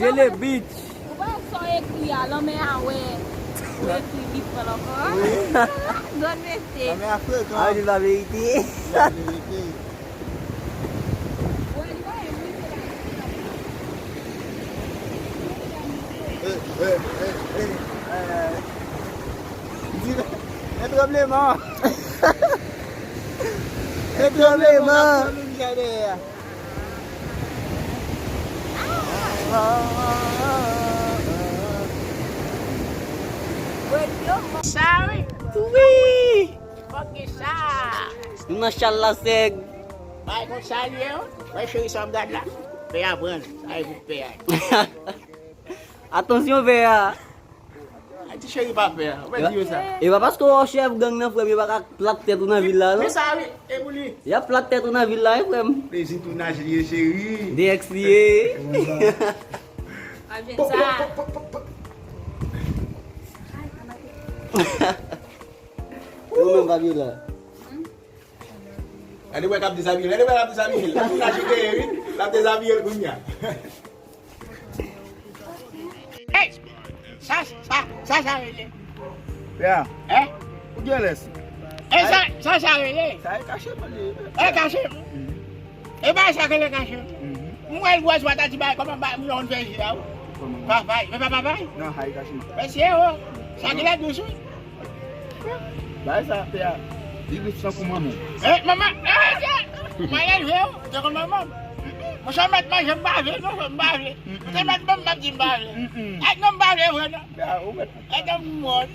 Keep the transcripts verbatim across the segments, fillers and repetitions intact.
Rele bitch. Ou pa wè sa w ekri a, lanmè a wè. Ou ekri bip pran ankò. Wi. Donn mete. Lanmè a frekan. A, di laverite. Laverite. Wè, li pa envite la. Eh, eh, eh, eh, eh. Di, e tranbleman. E tranbleman. Sa dèyè a. Sa wi. Wi. Fòk gen sa. Nou nan chal la, sèg. Bay konn sa l ye, wi. Wè cheri sa m gad la. Pè a pran. Sa e pou pè a. Atansyon, pè a. Ay, ti cheri pa pè a. Ou mèt di yo sa. E pa paske w chèf gang nan, frè m, yo pa ka plat tèt ou nan vil la, non. Men sa, wi. E pou li. Y ap plat tèt ou nan vil la, wi, frè m. Plezi tounaj li ye, cheri. D X li ye. Ap jwenn sa. Yo menm, Fabiola. Gade wè k ap dezabiye l. Gade wè l ap dezabiye l. L ap dezabiye l, wi. L ap dezabiye l kounye a. Hey! Sa, sa, sa, sa rele? Pè a. Hein? Ou gen lès. E sa, sa, sa rele? Sa e kache mwen li. E kache? Mhm. E ba sa ke le kache. Mhm. Mwen wè l gwòs patati bay, kòman ba, mwen fè ji a, wi. Kòman? Papay. Men pa papay? Non, sa e kache mwen. Men se, o. Sa ki la dous, wi. Bagay sa, pè a, li dous tankou manman. Eh, manman, eh, eh, mwen elve w, te konn manman m. Monchè, w mèt manje m pa vle, non, m pa vle. Ou te mèt ban m, m ap di m pa vle. Eh, non, m pa vle vre, non. Pè a, ou mèt. Eh, non, m wont.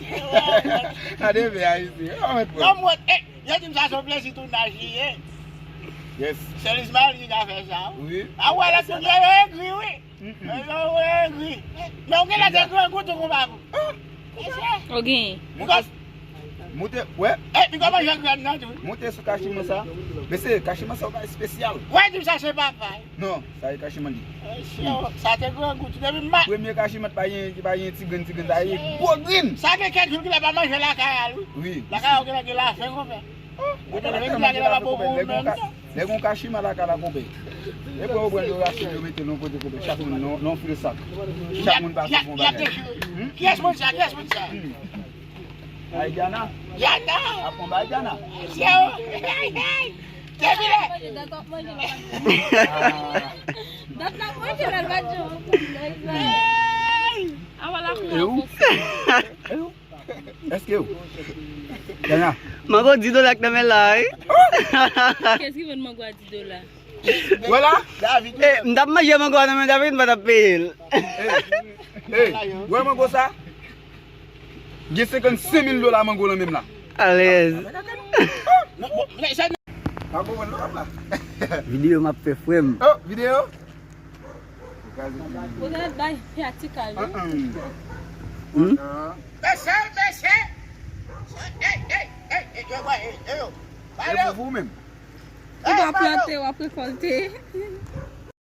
Gade pè a isi, ou mèt. Non, m wont. Eh, yo di m sa se yon plezi tounaj li ye. Yes. Se Lismaël ki ka fè sa, wi. Wi. A, wè, lòt moun yo, yo egri, wi. Mm-mm. Yo egri. Men ou gen lè te grangou tou konpa pou. Ou genyen. Moute, wè. Eh, pi kòman jan grèn nan tou? Moute sou kachiman sa. Mesye, kachiman sa yon bagay espesyal. Wè, di m sa se papay. Non, sa e kachiman li. Mesye, sa te grangou tou. Depi ma- Premye kachiman pa gen, pa gen ti grenn, ti grenn. Sa e gwo grenn. Sa gen kèk jou ki lè pa manje lakay a l, wi. Wi. Lakay a w gen lè gen lafen konpè. Ou te leve ki lage la pou ou menm. Nèg yon kachiman lakay la, konpè. E pou yo pran yo rache yo mete l yon kote, konpè. Chak moun nan, nan fil sak. Chak moun pase pou yon bagay. Kiyès moun sa? Kiyès moun sa? Hmm. Ay, Diana. Diana! Ap konba, Diana. Se yo. Hey, hey. Depile. Dat l ap manje, l ap manje. Dat l ap manje, l ap manje. Hey! Awa la, e ou? E ou? Èske w? Dana. Mango di dola k nan men la, wi. Kiyès ki vann mango a di dola? Wè la, David. Eh, m t ap manje mango a nan men David, m pa t ap peye l. Eh, eh, wè mango sa? Gen senkannsenk mil dola mango nan men m la. Alèz. Pa konprann la. Videyo m ap fè, frè m. Oh, videyo? Ou te bay pyatika, wi. Hmm? Mesye, mesye. Ey, ey, ey, ey, yo, yo, yo, yo. E pou ou menm. Ou pa plante, w ap rekòlte.